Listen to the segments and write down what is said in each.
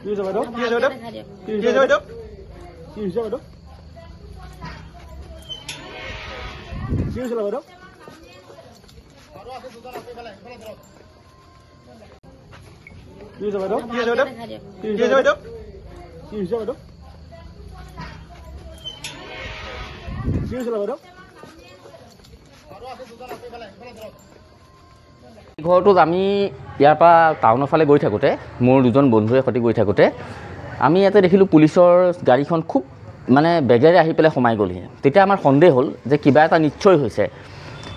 কি হৈছে বাইদেউ? কি হৈছে বাইদেউ? কি হৈছে বাইদেউ? কি হৈছে বাইদেউ? কি হৈছিলে বাইদেউ? কি হৈছে বাইদেউ? কি হৈছে বাইদেউ? কি হৈছে বাইদেউ? কি হৈছে বাইদেউ? কি হৈছিলে বাইদেউ? ঘৰটোত আমি ইয়াৰ পৰা টাউনৰ ফালে গৈ থাকোঁতে মোৰ দুজন বন্ধুৰে সৈতে গৈ থাকোঁতে আমি ইয়াতে দেখিলোঁ পুলিচৰ গাড়ীখন খুব মানে বেগেৰে আহি পেলাই সোমাই গ'লহি। তেতিয়া আমাৰ সন্দেহ হ'ল যে কিবা এটা নিশ্চয় হৈছে।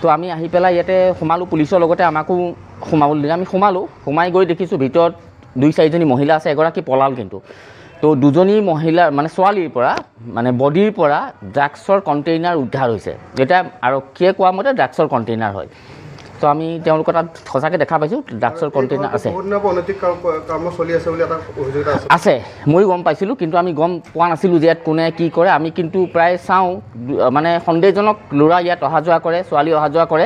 তো আমি আহি পেলাই ইয়াতে সোমালোঁ, পুলিচৰ লগতে আমাকো সোমাবলৈ দিলে। আমি সোমালোঁ, সোমাই গৈ দেখিছোঁ ভিতৰত দুই চাৰিজনী মহিলা আছে, এগৰাকী পলাল কিন্তু। তো দুজনী মহিলা মানে ছোৱালীৰ পৰা মানে বডিৰ পৰা ড্ৰাগছৰ কণ্টেইনাৰ উদ্ধাৰ হৈছে। এতিয়া আৰক্ষীয়ে কোৱা মতে ড্ৰাগছৰ কণ্টেইনাৰ হয়। তো আমি তেওঁলোকৰ তাত সঁচাকৈ দেখা পাইছোঁ ড্ৰাগছৰ কণ্টেইনাৰ আছে। আছে, ময়ো গম পাইছিলোঁ, কিন্তু আমি গম পোৱা নাছিলোঁ যে ইয়াত কোনে কি কৰে। আমি কিন্তু প্ৰায় চাওঁ, মানে সন্দেহজনক ল'ৰা ইয়াত অহা যোৱা কৰে, ছোৱালী অহা যোৱা কৰে,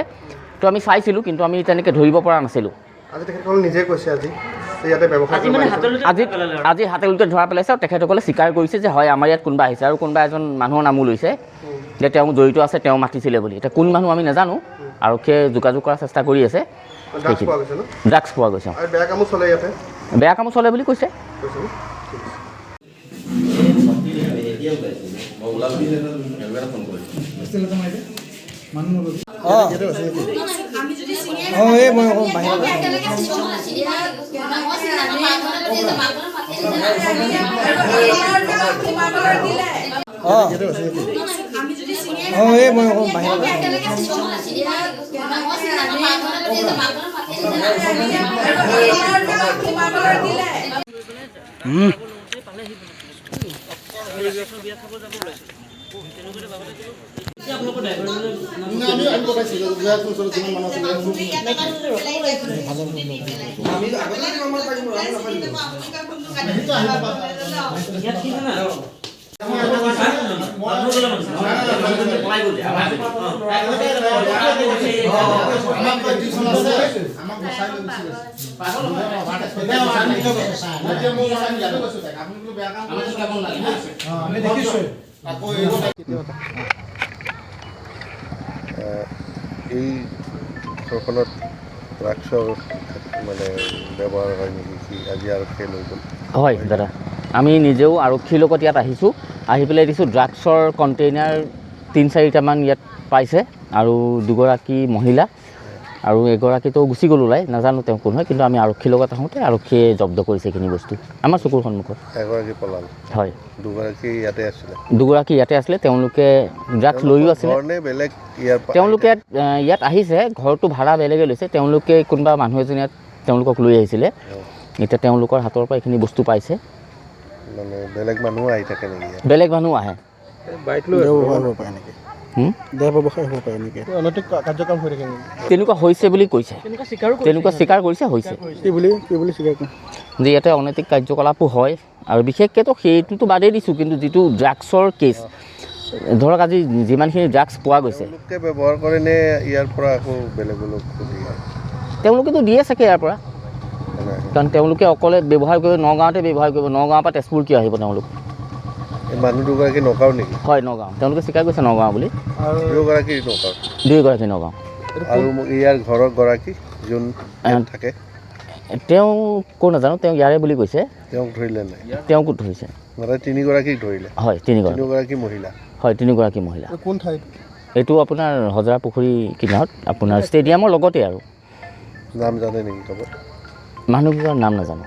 তো আমি চাইছিলোঁ, কিন্তু আমি তেনেকৈ ধৰিব পৰা নাছিলোঁ। আজি হাতে লোতে ধৰা পেলাইছে আৰু তেখেতসকলে স্বীকাৰ কৰিছে যে হয় আমাৰ ইয়াত কোনোবা আহিছে আৰু কোনোবা এজন মানুহৰ নামো লৈছে যে তেওঁ জড়িত আছে, তেওঁ মাতিছিলে বুলি। এতিয়া কোন মানুহ আমি নাজানো, আৰক্ষীয়ে যোগাযোগ কৰাৰ চেষ্টা কৰি আছে। ড্ৰাগছ পোৱা গৈছে, বেয়া কামো চলে বুলি কৈছে। এই ঘৰখনত ড্ৰাগছৰ মানে ব্যৱহাৰ হয় নেকি কি আজি আৰক্ষীয়ে লৈ গ'ল? হয় দাদা, আমি নিজেও আৰক্ষীৰ লগত ইয়াত আহিছোঁ, আহি পেলাই দিছোঁ ড্ৰাগছৰ কণ্টেইনাৰ 3-4টামান ইয়াত পাইছে আৰু দুগৰাকী মহিলা আৰু এগৰাকীতো গুচি গ'ল ওলাই, নাজানো তেওঁ কোন হয়, কিন্তু আমি আৰক্ষীৰ লগত আহোঁতে আৰক্ষীয়ে জব্দ কৰিছে এইখিনি বস্তু আমাৰ চকুৰ সন্মুখত। এগৰাকী পলাল? হয়, দুগৰাকী ইয়াতে আছিলে। দুগৰাকী ইয়াতে আছিলে, তেওঁলোকে ড্ৰাগছ লৈও আছিলে। বেলেগ ইয়াৰ তেওঁলোকে ইয়াত আহিছে, ঘৰটো ভাড়া বেলেগে লৈছে, তেওঁলোকে কোনোবা মানুহ এজনে ইয়াত তেওঁলোকক লৈ আহিছিলে। এতিয়া তেওঁলোকৰ হাতৰ পৰা এইখিনি বস্তু পাইছে। মানে বেলেগ মানুহ আহি থাকে নেকি? বেলেগ মানুহ আহে। তেনেকুৱা হৈছে বুলি কৈছে, তেনেকুৱা স্বীকাৰ কৰিছে, হৈছে যে ইয়াতে অনৈতিক কাৰ্যকলাপো হয় আৰু বিশেষকৈতো সেইটোতো বাদেই দিছোঁ, কিন্তু যিটো ড্ৰাগছৰ কেছ ধৰক আজি যিমানখিনি ড্ৰাগছ পোৱা গৈছে ব্যৱহাৰ কৰে নে ইয়াৰ পৰা আকৌ বেলেগলৈ? তেওঁলোকেতো দিয়ে চাগে ইয়াৰ পৰা, কাৰণ তেওঁলোকে অকলে ব্যৱহাৰ কৰিব, নগাঁৱতে ব্যৱহাৰ কৰিব, নগাঁৱৰ পৰা তেজপুৰ কিয় আহিব তেওঁলোক? মানুহ দুগৰাকী নগাঁও নেকি? হয় নগাঁও, তেওঁলোকে স্বীকাৰ কৰিছে নগাঁও বুলি। দুগৰাকী নগাঁও? দুয়োগৰাকী নগাঁও। আৰু ইয়াৰ ঘৰৰ গৰাকী যোন থাকে তেওঁ ক'ৰ নাজানো, তেওঁ ইয়াৰে বুলি কৈছে। তেওঁক ধৰিলে নাই? তেওঁকো ধৰিছে। মানে তিনিগৰাকীক ধৰিলে? হয়, তিনিগৰাকী। তিনিগৰাকী মহিলা? হয়, তিনিগৰাকী মহিলা। কোন ঠাইত? এইটো আপোনাৰ হজৰা পুখুৰী কিনাৰত, আপোনাৰ ষ্টেডিয়ামৰ লগতে। আৰু নাম জানে নেকি কাৰোবাৰ? মানুহকেইজনৰ নাম নাজানো।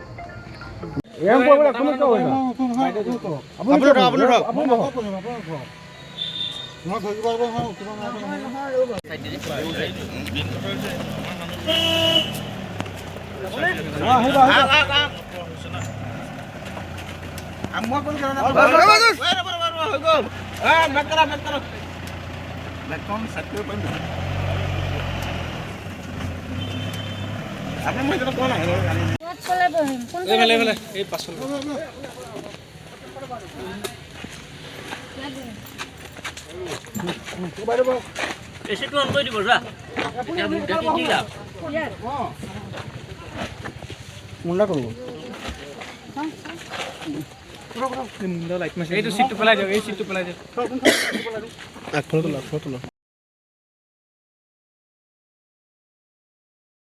এচিটো অন কৰি দিব যা। এতিয়া মোক দেখি কি লাভ? মুণ্ডা কৰিব। এইটো চিটটো পেলাই দিয়ক, এই চিটটো পেলাই দিয়ক। আগফালে তোলা, আগফালে তোলা।